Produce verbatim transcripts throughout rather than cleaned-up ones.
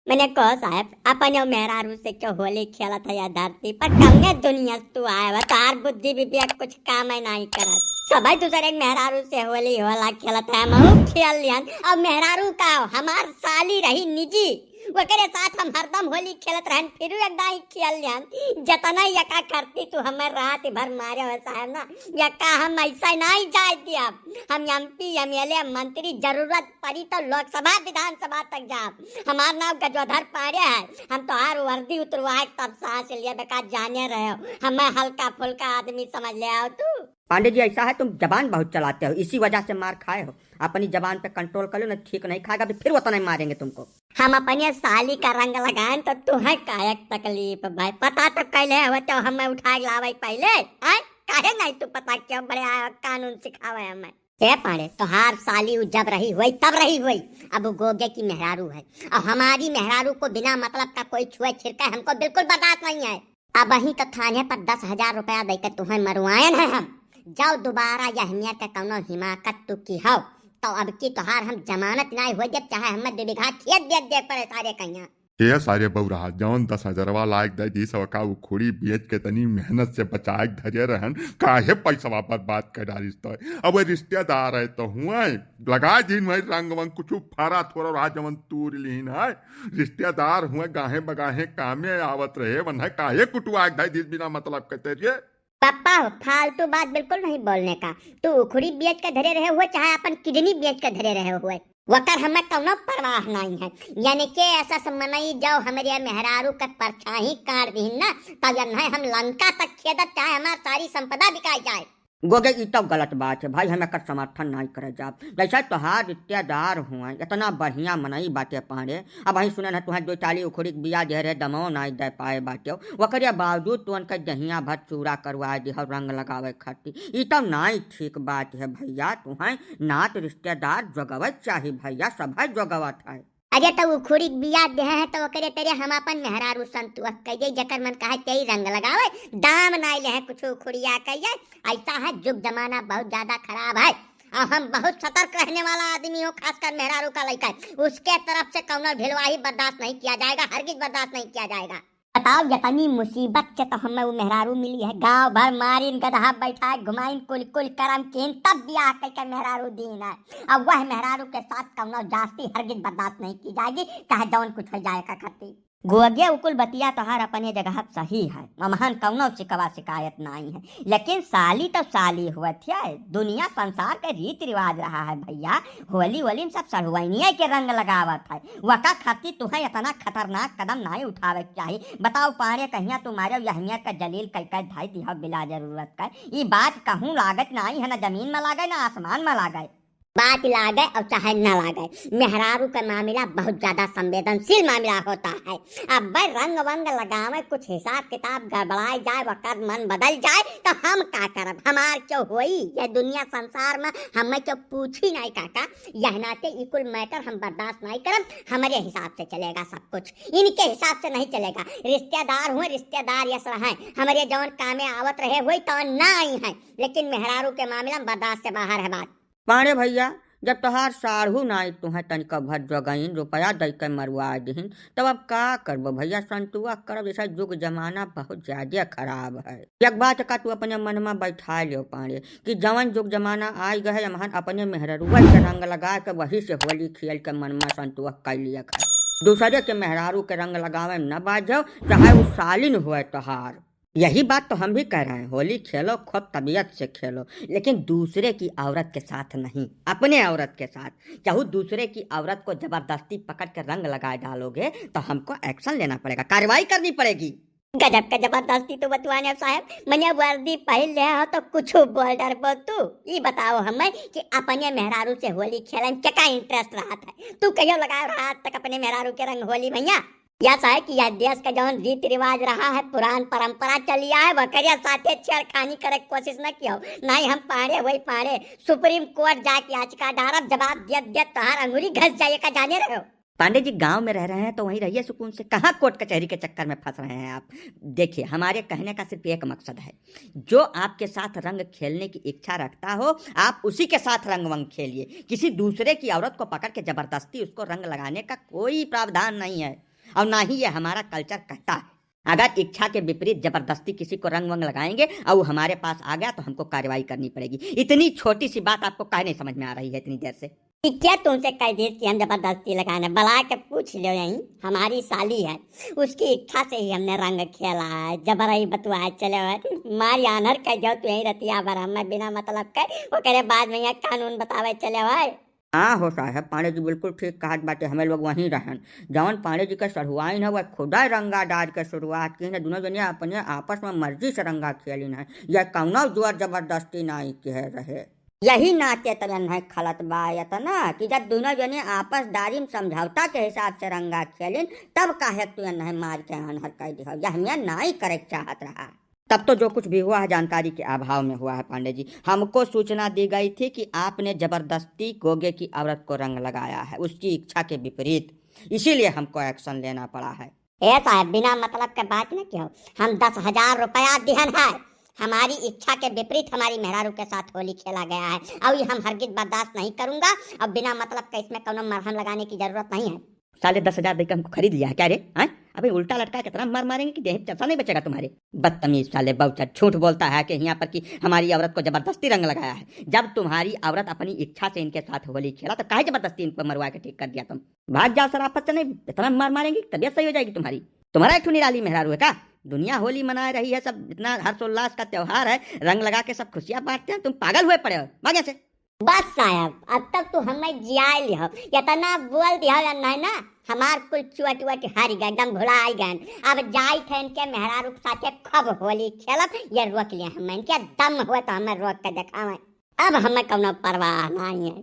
मने कहो साहेब, अपने मेहरारू से क्यों होली खेलत है या धरती पर? कौने दुनिया से तू आए हो? तोहार बुद्धि विवेक कुछ काम ही नहीं करत। सबै दूसरे के मेहरारू से होली होला खेलत है, हमहू खेल लिहन। अब मेहरारू का हो? हमार साली रही निजी, ओकरे साथ हम हरदम होली खेलत रहन, फिर एकदा ही खेल लिहन। जतना यका करती तू हमें रात भर मारे हो साहेब ना, यका हम ऐसा नहीं जाए दियब। हम एमपी, एमएलए, मंत्री, जरूरत पड़ी तो लोकसभा, विधानसभा तक जाब। हमार नाम गजोधर पांडे है। हम तोहार वर्दी उतरवाए तब सांस लिए बेकार जाने रहे हो। हमें हल्का फुल्का आदमी समझ ले आओ तू। पांडे जी, ऐसा है, तुम जबान बहुत चलाते हो, इसी वजह से मार खाए हो। अपनी जबान पे कंट्रोल कर लो, ना ठीक नहीं खाएगा, अभी फिर उतना ही मारेंगे तुमको। हम अपने साली का रंग लगाएं तो तुम्हें काहे तकलीफ भाई? पता तो कैले हो तो हमें उठा के लावे पहले, आय? काहे नहीं तू पता क्यों बड़े आयो कानून सिखावे हमें? ए पांडे, तोहार साली उ जब रही हुई तब रही हुई, अब उ गोगे की मेहरारू है। अब हमारी मेहरारू को बिना मतलब का कोई छुए छिड़के हमको बिल्कुल बर्दाश्त नहीं है। अबहीं तो थाने पर दस हजार रुपया देके तुम्हें मरवाएन है हम। जाओ दोबारा यह मेर के कौनो हिमाकत तू की हो, तो अब की तोहार हम जमानत नाई हो देब, चाहे हमें दो बीघा खेत बेच दे पड़े सारे कहिया। ए सारे बौरा, जौन दस हजारवा लायक दे दी, सबका उखुड़ी बेच के तनी मेहनत से बचा के धरे रहन, काहे पैसवा बर्बाद कर डालिस तो? अब वो रिश्तेदार है तो हुए, लगा दिन वही रंग वंग कुछ फरा थोड़ा रहा जवन तूर लीन है। रिश्तेदार हुए, गाहे बगाहे कामे आवत रहे, वन्हे काहे कुटवा के धै दिस बिना मतलब के तेरे? पापा हो, फालतू बात बिल्कुल नहीं बोलने का। तू उखुड़ी बेच के धरे रहे हुए, चाहे अपन किडनी बेच के धरे रहे हुए, वकर हमें कौनो परवाह नहीं है। यानी के ऐसा से मनई जाओ हमरे मेहरारू के परछाई काट दीन ना, तब यन्हे हम लंका तक खेदब, चाहे हमार सारी संपदा बिकाई जाए। गोगे, ई तो गलत बात है भाई, हम एकर समर्थन नहीं करे जाब। जैसे तोहार रिश्तेदार हुए, इतना बढ़िया मनई बाटे पांडे, अबहीं सुनन है तुहें दो चाली उखुड़ी के बिया दे रहे, दमो नाई दे पाए बाटे, ओकरे बावजूद तू उनके दहिया भर चूड़ा करवाए दिहो रंग लगावे खातिर। ई तो नाई ठीक बात है भैया, तुहें नात रिश्तेदार जोगवे चाही भैया, सभे जोगवत है। अरे तो उखुड़ी के बिया देहे हैं तो ओकरे तरे हम अपन मेहरारू संतोष कह दे, जकर मन कहे तेई रंग लगावे, दाम नाई ले हैं कुछ उखुड़िया कह दे। ऐसा है जुग जमाना बहुत ज्यादा खराब है। और हम बहुत सतर्क रहने वाला आदमी हो, खासकर मेहरारू का लइका। उसके तरफ से कौनो ढिलवाही बर्दाश्त नहीं किया जाएगा, हरगिज बर्दाश्त नहीं किया जाएगा। बताओ, यतनी मुसीबत से तो हमें वो मेहरारू मिली है, गांव भर मारिन, गदहा बैठाए घुमाइन, कुल कुल करम कीन, तब बियाह कइके मेहरारू दीन है। अब वह मेहरारू के साथ कौनो जास्ती हरगिज बर्दाश्त नहीं की जाएगी, चाहे जौन कुछ हो जाए का खातिर। गोगे, उ कुल बतिया तोहार अपने जगह सही है, हमहन कौनो शिकवा शिकायत नाई है, लेकिन साली तो साली हुवत है। दुनिया संसार के रीत रिवाज रहा है भैया, होली होली में सब सढ़ुआइनिया के रंग लगावत है, वका खातिर तुहें इतना खतरनाक कदम नाई उठावे के चाही। बताओ पांड़े, कहिया तुम्हारे यहमिया का जलील कई कई धाई दिया बिला जरूरत का। ई बात कहूँ लागत नाई है, ना जमीन में लागे ना आसमान में लागे। बात लागे और चाहे न लागे, मेहरारू का मामला बहुत ज्यादा संवेदनशील मामला होता है। अब भाई रंग वंग लगावे, कुछ हिसाब किताब गड़बड़ाए जाए, वकर मन बदल जाए तो हम का करब? हमार क्यों होई? यह दुनिया संसार में हमें क्यों पूछी नहीं काका। यह नाते ई कुल मैटर हम बर्दाश्त नहीं करब। हमारे हिसाब से चलेगा सब कुछ, इनके हिसाब से नहीं चलेगा। रिश्तेदार हुए, रिश्तेदार यस रहे, हमारे जौन कामे आवत रहे हुई तो ना आई है, लेकिन मेहरारू के मामला में बर्दाश्त से बाहर है बात। पांड़े भैया, जब तोहार साढ़ू नाई तुहें तनिका भर जगइन रुपया दई के मरवा दिहिन, तब अब का करबो भैया, संतुआ करब, जैसा जुग जमाना बहुत ज्यादा खराब है। एक बात का तू अपने मन में बैठा लियो पांड़े, कि जवन जुग जमाना आइ गए, हमहन अपने मेहररुआ के रंग लगा के वही से होली खेल के मन में संतुआ कर लिया कर। दूसरे के मेहरारू के रंग लगावे न बाजो, चाहे उ सालिन हुए तोहार। यही बात तो हम भी कह रहे हैं, होली खेलो, खूब तबीयत से खेलो, लेकिन दूसरे की औरत के साथ नहीं, अपने औरत के साथ। चाहे दूसरे की औरत को जबरदस्ती पकड़ के रंग लगा डालोगे तो हमको एक्शन लेना पड़ेगा, कार्रवाई करनी पड़ेगी। गजब का जबरदस्ती तो बतुआने साहब, मने वर्दी पहन ले हो तो कुछ बोल डरबो तू। ई बताओ हमें कि अपने मेहरारू से होली खेलन के का इंटरेस्ट रहत है? तू कहियो लगाओ रहा आज तक अपने मेहरारू के रंग होली भैया? या साहब कि यह देश का जौन रीति रिवाज रहा है, पुरान परंपरा चली आए, वकरिया साथे छेड़खानी करे के कोशिश न कियो। नहीं हम पाड़े वही पाड़े, सुप्रीम कोर्ट जाके याचिका डारब, जवाब दियत दियत तोहार अंगुरी घस जाए का जाने रहो। पांडे जी, गांव में रह रहे हैं तो वहीं रहिए सुकून से, कहाँ कोर्ट कचहरी के चक्कर में फंस रहे हैं आप? देखिए, हमारे कहने का सिर्फ एक मकसद है, जो आपके साथ रंग खेलने की इच्छा रखता हो, आप उसी के साथ रंग वंग खेलिए। किसी दूसरे की औरत को पकड़ के जबरदस्ती उसको रंग लगाने का कोई प्रावधान नहीं है। और ना ही ये हमारा culture कहता है। अगर इच्छा के विपरीत जबरदस्ती किसी को रंग वंग लगाएंगे और वो हमारे पास आ गया तो हमको कार्रवाई करनी पड़ेगी। इतनी छोटी सी बात आपको काहे नहीं समझ में आ रही है इतनी देर से? कि क्या तुमसे कह दी कि हम जबरदस्ती लगाने? बुला के पूछ लो, यहीं हमारी साली है, उसकी इच्छा से ही हमने रंग खेला है, जबरई बतुआ चले हो, मार आन्हर कह जाओ तू यहीं रतिया भर, हमें बिना मतलब के ओकरे बाद में यहाँ कानून बतावे चले हो। हाँ हो साहब, पांडे जी बिल्कुल ठीक कहत बाटे, हमें लोग वहीं रहन। जवन पांडे जी के सढ़ुआइन है, वह खुदा रंगा डार के शुरुआत की है। दोनों जने अपने आपस में मर्जी से रंगा खेलिन है, यह कौनो जोर जबरदस्ती नाई के रहे। यही नाते तो एन्हैं खलत बा एतना कि जब दोनों जने आपसदारी में समझौता के हिसाब से रंगा खेलिन, तब काहे तू एन्हैं मार के आन्हर कह दिहो? यह हमें नाई करे के चाहत रहा। तब तो जो कुछ भी हुआ है जानकारी के अभाव में हुआ है पांडे जी। हमको सूचना दी गई थी कि आपने जबरदस्ती गोगे की औरत को रंग लगाया है, उसकी इच्छा के विपरीत, इसीलिए हमको action लेना पड़ा है। ए साहब, बिना मतलब के बात न किहो। हम दस हजार रुपया दिहन है, हमारी इच्छा के विपरीत हमारी मेहरारू के साथ होली खेला गया है, और ये हम हरगिज बर्दाश्त नहीं करूंगा। और बिना मतलब के इसमें कौनो मरहम लगाने की जरूरत नहीं है। साले दस हजार देकर हमको खरीद लिया है क्या रे? हैं? अबे उल्टा लटका के इतना मार मारेंगे कि देह चलता नहीं बचेगा तुम्हारे। बदतमीज साले बाउचर, झूठ बोलता है कि यहाँ पर कि हमारी औरत को जबरदस्ती रंग लगाया है। जब तुम्हारी औरत अपनी इच्छा से इनके साथ होली खेला तो काहे जबरदस्ती इनको मरवा के ठीक कर दिया तुम? भाग जाओ सर, आपस से नहीं, इतना मार मारेंगे कि तबीयत सही हो जाएगी तुम्हारी। तुम्हारा एक ठो निराली मेहरारू है का? दुनिया होली मना रही है, सब इतना हर्षोल्लास का त्योहार है, रंग लगा के सब खुशियाँ बांटते हैं, तुम पागल हुए पड़े हो, भाग यहाँ से। बस साहब, अब तक तू हमें जिया लिहो, इतना बोल दिहो या नहीं ना, हमार कुल चुअट उअट हारी गए, एकदम भुलाई गए। अब जाई थे इनके मेहरारू के साथे खूब होली खेलब, ये रोक लिया हमें, इनके दम हुए तो हमें रोक के दिखावे, अब हमें कौनो परवाह नहीं है।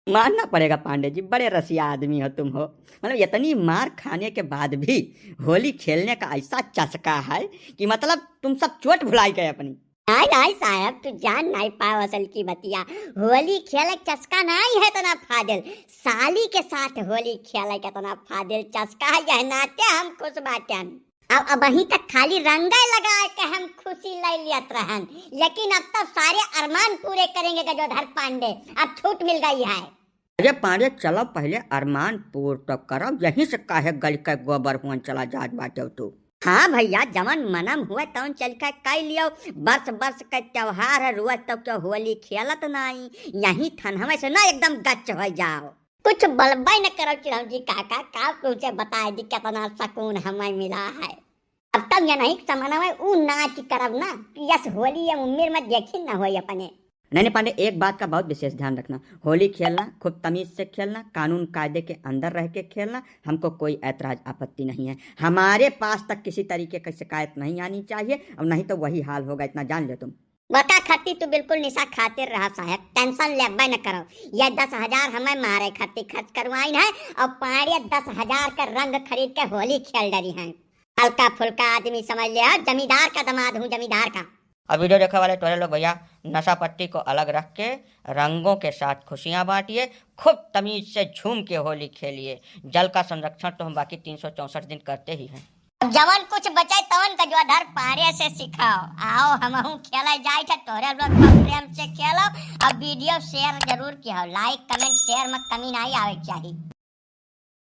मानना पड़ेगा पांडे जी, बड़े रसिया आदमी हो तुम हो। मतलब इतनी मार खाने के बाद भी होली खेलने का ऐसा चस्का है कि मतलब तुम सब चोट भुलाई गए अपनी। नहीं, नहीं साहब, तू जान नहीं पाओ असल की बतिया। होली खेले के चस्का नहीं है इतना फाजिल, साली के साथ होली खेले के इतना फाजिल चस्का है, यह नाते हम खुश बाटेन। अब, अबहीं तक खाली रंगे लगाए के हम खुशी ले लियत रहन, लेकिन अब तो सारे अरमान पूरे करेंगे गजोधर पांडे, अब छूट मिल गई है। अरे पांडे, चलो पहले अरमान पूर तो करो, यहीं से काहे गल के गोबर हुअन चला जात बाटे तू। हाँ भैया, जवन मनम हुए तवन चल के कई लियो। बरस बरस के त्योहार है, रोज तो क्यों होली खेलत नाई, यहीं थनहवे से ना एकदम गच हो जाओ। कुछ बलबे न करो चिरौंजी काका, का तुमसे बताए दी कितना सकून हमें मिला है। अब तब ये नहीं समझ में ऊ नाच करब ना, यस होली ये उम्र में देखी ना होई अपने। नहीं, नहीं पांडे, एक बात का बहुत विशेष ध्यान रखना, होली खेलना खूब तमीज से खेलना, कानून कायदे के अंदर रह के खेलना, हमको कोई ऐतराज आपत्ति नहीं है। हमारे पास तक किसी तरीके की शिकायत नहीं आनी चाहिए, और नहीं तो वही हाल होगा, इतना जान लो तुम। वका खत्ती तू बिल्कुल निशा खातिर रहा साहब, tension लेबे न करो। ये दस हजार हमें मारे खत्ती खर्च करवाइन है और पांड़े दस हजार का रंग खरीद के होली खेल डरी हैं। हल्का फुल्का आदमी समझ ले, जमींदार का दामाद हूँ, जमींदार का। अब video देखे वाले तोरे लोग भैया, नशा पत्ती को अलग रख के रंगों के साथ खुशियाँ बांटिए, खूब तमीज से झूम के होली खेलिए। जल का संरक्षण तो हम बाकी तीन सौ चौसठ दिन करते ही हैं। अब जवन कुछ बचे तवन गजोधर पांड़े से सिखाओ। आओ हमहू खेले जाए थे, तोरे लोग खूब प्रेम से खेलो। अब video share जरूर किहो, like comment share में कमी नहीं आवे के चाही।